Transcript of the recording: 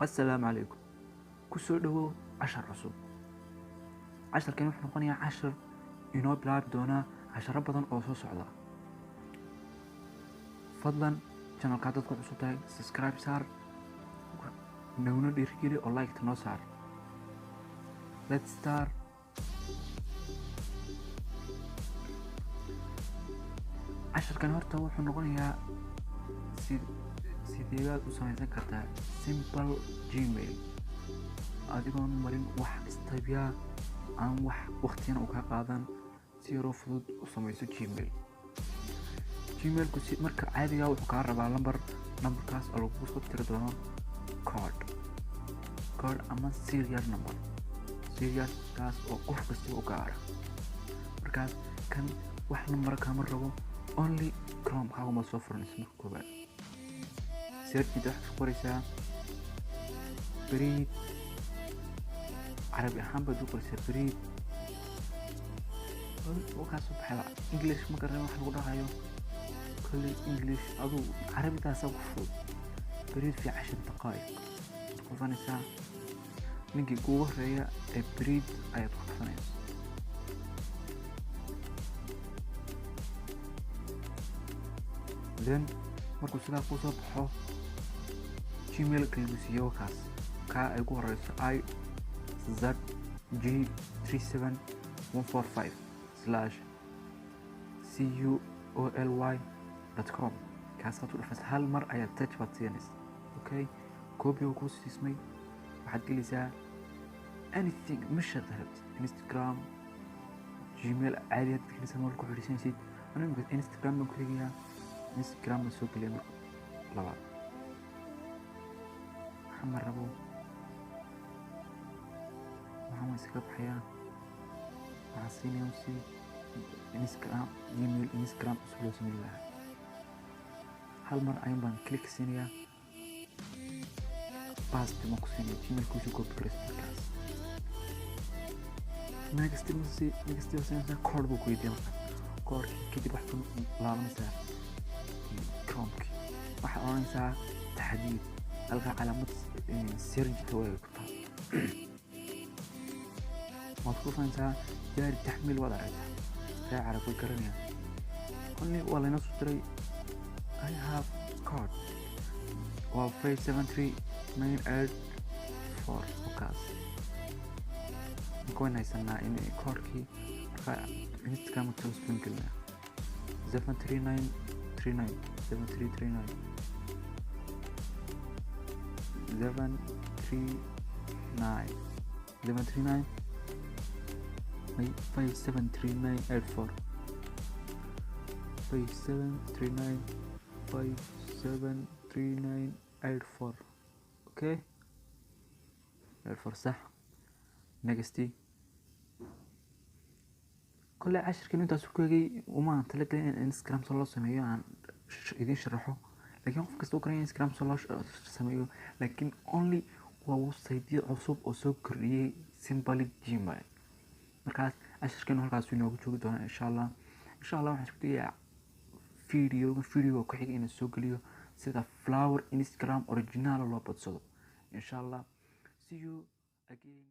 Assalaamu calaykum. Kusoo dhawow cashar cusub. Casharkan wuxuu noqonayaa cashar inoo bilaabi doonaa casharo badan oo soo socda. Fadlan channelka haddaad ku cusub tahay subscribe saar, naguna dhiirigeli oo like noo saar. Let's start. Casharkan horta wuxuu noqonayaa sideebaad u samaysan kartaa simple Gmail adigoon marin wax istabyaa aan wax waqtiyana u kaa qaadan, si yaroo fudud u samayso Gmail. Gmailku si marka caadiga wuxuu kaa rabaa lambar, nambarkaas oo lagugu soo tiri doono code ama serial number, serialkaas oo qof kastaba u gaara. Markaas kan wax lambar kaama rabo, only Chrome kaaguma soo furanaysa. Marka koowaad searchida waxaad ku qoraysaa bariid, carabi ahaan baad u qoraysaa bariid, kaa soo baxayba. English ma garanay wax lagu dhahayo, kolley English aduu carabidaasaa ku fudud. Bariid fi 10 daqaa'iq ku dhufanaysaa, linkii kuugu horeeya ee bariid ayaad ku dhufanaysaa. Then markuu sidaa kuu soo baxo Gmailka lagu siiyo kaas kaa ay ku horeyso i z g 37145/cuoly.com, kaasaad ku dhufaysa. Hal mar ayaad touch baad siinaysa. Okay, copy uu kuu siismay. Waxaad gelaysaa anything meshaad rabtid, Instagram, Gmail caadi hadad gelaysaa meel ku xidhiisanaysid. Anigu imika Instagram baan ku eegayaa, Instagram baan soo geliya. Marka labaad waxaan ma rabo, waxaan waan iskaga baxayaa. Waxaan siinaya si Instagram Gmail Instagram cusub loo sameyn lahaa. Hal mar ayuun baan click siinayaa, paste baan ku siinaya, Gmailkuusu copy garaysa. Markaas next next baa siinaysaa, code buu ku weydiiya. Markaas codekii kadib waxaad ku laabanaysaa Chromekii, waxaad odhanaysaa taxdiid, halkaa calaamad searchta way ku taal waad ku dhufanaysaa. Jaari taxmiil waad aragtaa, ree carab way garanayaan. Only waa layna soo diray. I have code waa 573984. Okaas marka wayn haysanaa in codekii. Marka Instagram toos baan gelinaa 73939 7339 739 739 573984 5739 573984. Okay, 84 sax. Next. Kolley cashirkan intaas ku egay. Umaan talagelin in Instagram soo loo sameeyo aan idiin sharaxo, laakiin qof kasta uu garanaya Instagram soo loo sameeyo, laakiin only waa website cusub oo soo kordhiyey simply Gmail. Markaas cashirkan halkaas inoogu joogi doonaa insha Allah. Insha Allah waxaan isku dayayaa video ku xiga inaan soo geliyo sida flower Instagram original loo badsado insha Allah. See you again.